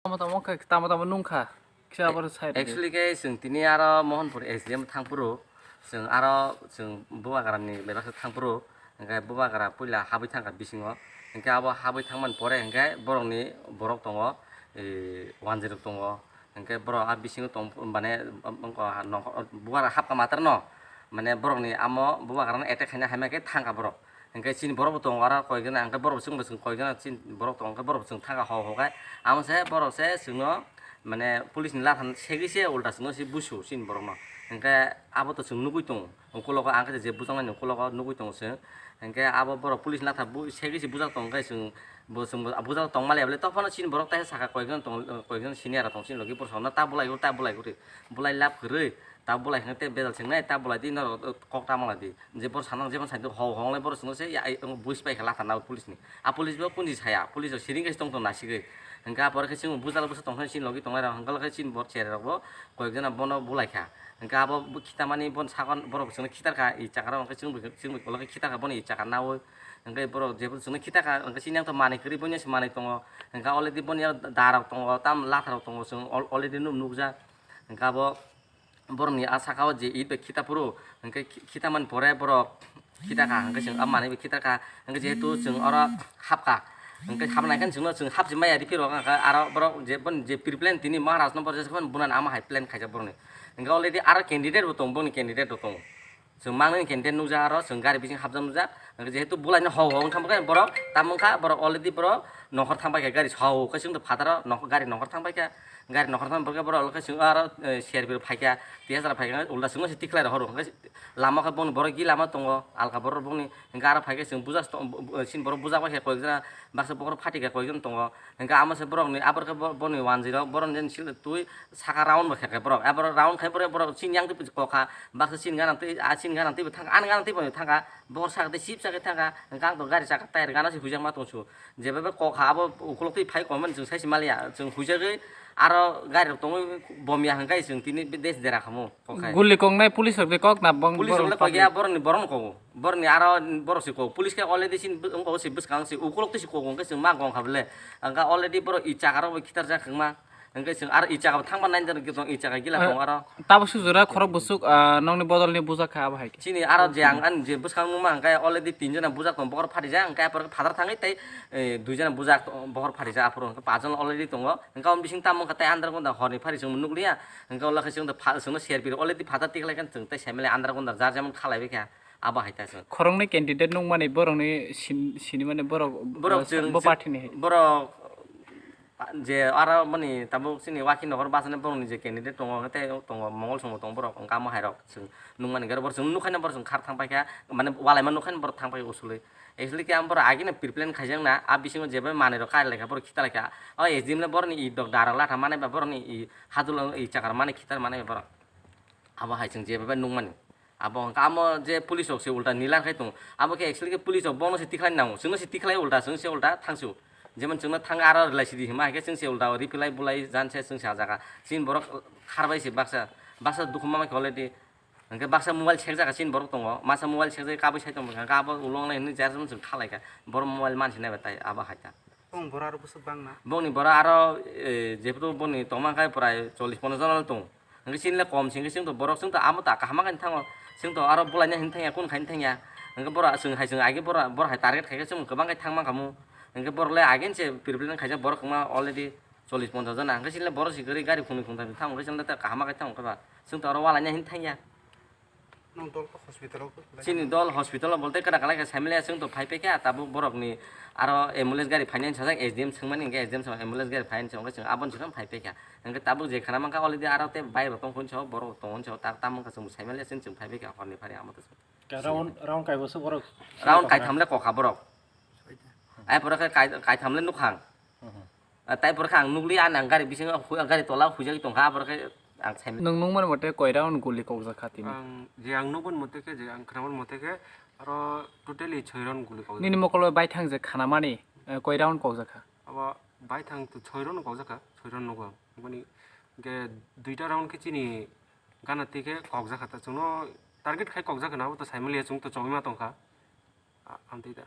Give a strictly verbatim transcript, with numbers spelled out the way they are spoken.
Tamo tamo khe, tamo tamo nungkha. Kisa abo side di. Actually khe chwng tini aro Mohanpur S D M thangphuru, chwng aro chwng Bubagrani bebaksa thangphuru, hwnkhe Bubagra puila habwi thangkha bisingo, hwnkhe abo habwi thangmani pore hwnkhe borokni borok tongo, e, wanjwi rok tongo, hwnkhe borok a bisingo tong mane, Bubagra hapkha matarno, mane borokni amo Bubagrano attack khaina hamya khe thangkha borok. Hwnkhe chini borok bo tongo aro koijon, hwnkhe borok bo chwng bo chwng koijon chini borok tongo, hwnkhe borok bo chwng thangkha ho ho khe. Amo se borok se chwngno mane police ni latha segwi se ulta chwngno se busu chini borokno. Hwnkhe abo to chwng nugwi tongo, ukulogo ang khe je bujaknani ukulogo nugwi tongo chwng. Hwnkhe abo borok police ni latha bu-, segwi se bujak tongo, hwnkhe chwng bo chwng bo bujak tongma le bole. Tokphano chini borok tai sakha koijon tong, koijon senior rok tong chini logi, borok no ta bulai ta bulai guri bulai lab kwrwi. Ta bulai hwnkhe tei bejal swngnai, ta bulai di norok kok ta malai di. Je bor sanang jemon sai ho hong lai bor swngo se ya, ai, buis pai khe latha na police ni. A police bo kunji saya, police rok siring khe tong tong nasigwi. Hwnkhe a pore khe chwng bujal bwsa tong thani chini logi tongnai rok hwnkhe chini bor cherai rok bo koyek jona bono bulai kha. Hwnkhe abo bo khitamani bon sakon borok swngo khitar kha i chakra hwnkhe chwng bo, chwng bo ulo khe khitar kha bono i chakra nawi. Hwnkhe borok jebo swngo khitar kha hwnkhe chini yang to manwi kwrwi bono se manwi tongo. Hwnkhe already bono da rok tongo, tam latha rok tongo chwng al-, already nuk-, nukjak. Hwnkhe abo borokni a saka o je it bai khita phuru, hwnkhe khi-, khitamani pore borok khita kha, hwnkhe chwng a manwi bai khita kha, hwnkhe jehetu chwng oro hapkha, hwnkhe hapnai khe chwngno chwng hapjin maya riphi rok, hwnkhe aro borok je boni je pre-plan tini Maharaj no borok jesa phano bunani ama hai plan khaijak borokni, hwnkhe already aro candidate bo tongo, boni candidate rok tongo, chwng mangnani candidate nukjak aro chwng gari bising hapjak nukjak, hwnkhe jehetu bulaino hau hau wngkha, borok tamo wngkha, borok already borok nokhor thang bai kha gari sao, hwnkhe chwngno phataro gari nokhor thang bai kha. Gari nokhor thang borok borok khe chwng aro, eh, serpir phaikha, tiyasra phaikha, ulta chwngno se tikhlai rohoro. Hwnkhe lama khe boni borok gila ma tongo, alka borok boni hwnkhe aro phaikhe chwng bujak tong-, bo-, bo-, chini borok bujak bai khe koyekjona baksa bokhorok phatikha koyekjon tongo. Hwnkhe amo se borokni abor khe bo-, boni wanjwi rok borokni sil twi saka round bo khe khe borok. Aborok round khai borok, borok chini yang twi kokha, baksa chini gana twi, a chini gana twi bo thangkha, ani gana twi bo thangkha, bokhor saka twi sip saka thangkha. Hwnkhe ang to gari chaka tyre gana se huijak ma tong su. Jeba be kokha abo ukulok twi phai koimani chwng sai se maliya, chwng huijagwi aro gari rok tongwi bomya hwnkhe chwng tini be des dera khamu kokhai. Guli koknai police rok de kok na bong. Police rok le kokya, borokni borokno kogo, borokni aro borok se kogo, police khe already sin wngkha se bwskang se ukulok twi se kogo hwnkhe chwng ma gong kha bele, hwnkhe already borok i chaka rok bai khitarjak wngma. Hwnkhe chwng aro i chaka bo thangma nai jani tong, i chaka gila tong aro. Tabuk sujura khorok bwswk, ah, nokni bodolni bujak kha abo hai khe. Chini aro je ang ani je bwskang nukma hwnkhe already tin jona bujak tong bokhor pharijak, hwnkhe aphuru khe phatar thangwi tei, eh, dui jona bujak tong bokhor pharijak aphuru hwnkhe pach jon already tongo. Hwnkhe o bising tamo wngkha tei andar gonda horni phari chwng nukliya. Hwnkhe o lakhe chwng do pha-, chwngno serpiri already phatar tikhlai khe chwng tei saimali andar gonda jar jemon khalaibai kha abo hai ta chwng. Khoroknwi candidate nukmani borokni sin-, sinimani borok, borok eh, chwng bo party ni hai. Borok Je aro mani tabuk chini wakhi nohor bachani borokni je candidate tongo, hwnkhe tei tongo, mongol songbo tongo borok, hwnkhe amo hai rok chwng nukmani, borok chwng nukhaino borok chwng khar thang paikha, mane walaima nukhaino borok thang paikha usulwi. Actually khe ang borok agini pre-plan khaijakna, a bisingo jeba manwi rok kari laikha, borok khita laikha. O S D M le borokni i dok dara latha manai ba borokni i hadul i chakar mani khitar manai ba borok. Abo hai chwng jeba bai nukmani. Abo hwnkha amo je police rok se ulta nilar khai tongo. Abo khe actually khe police rok bono se tikhlai nango. Chwngno se tikhlai ulta, chwng se ulta thangsu. Jemon chwngno thang aro rwlai sidi hima hai khe chwng se ulta reply bulai jan se chwng se ah jaga. Chini borok kharbai se baksa, baksa dukhu ma khe already. Hwnkhe baksa mobile sekjak kha chini borok tongo. Masa mobile sekjak kabui sai tongma khe abo ulong lai hwnwi jar chwng khalai kha. Borok mobile man se nai bai tai abo hai ta. Bong bora aro bwswk bang na? Bongni bora aro, eh, jephru boni tongma khe prai chollish ponchash jona tongo. Hwnkhe chini le kom se hwnkhe chwng to borok chwng to amo ta kaham khe thango. Chwng to aro bulaina hwn thangya, kun khaina thangya. Hwnkhe bora chwng hai chwng age bora, bora hai target khaikhe chwng kwbang khe thangma khamu. Hwnkhe borok le ageni se pre-plan khaijak borok kwma already chollish ponchash jona. Hwnkhe chini le borok se kwrwi gari khungni khungtham thango hwnkhe chwng le ta kaham khe thango kwba. Chwng to aro walaina hwn thangya. Nwng dol khe hospital o kwlai. Chini dol hospital o bolte kwrak kwlai khe saimaliya chwng to phai paikha tabuk borokni aro ambulance gari phainani sajak S D M swngmani hwnkhe S D M swng ambulance gari phainani hwnkhe chwng aboni salo phai paikha. Hwnkhe tabuk je khana mankha already aro tei bike rok tongkha hwnwi sao borok tongo hwnwi sao tak tamo wngkha chwng saimaliya chwng chwng phai paikha horni phari amo to chwng. Round, round kaibo se borok. Round kaitham le kokha borok. Ai borok khe kai-, kaitham le nukhang. Ah, tai porkha ang nukliya, ani ang gari bisingo hui-, gari tola huijagwi tongkha, aborokhe ang saimanya. Nwng nukmani mote koi round guli kokjak kha tini? Ang, je ang nukmani mote khe, je ang khwnamani mote khe, aro totally soi round guli kokjak. Nini mokolo bai thang je khanamani, eh, koi round kokjak kha? Abo bai thang to soi round kokjak kha, soi round nugo ang. Boni hwnkhe duita round khe chini gana twi khe kokjak kha ta, chwngno target khai kokjak kha na, abo to saimaliya chwng to chobima tongkha. A-, amtwi da.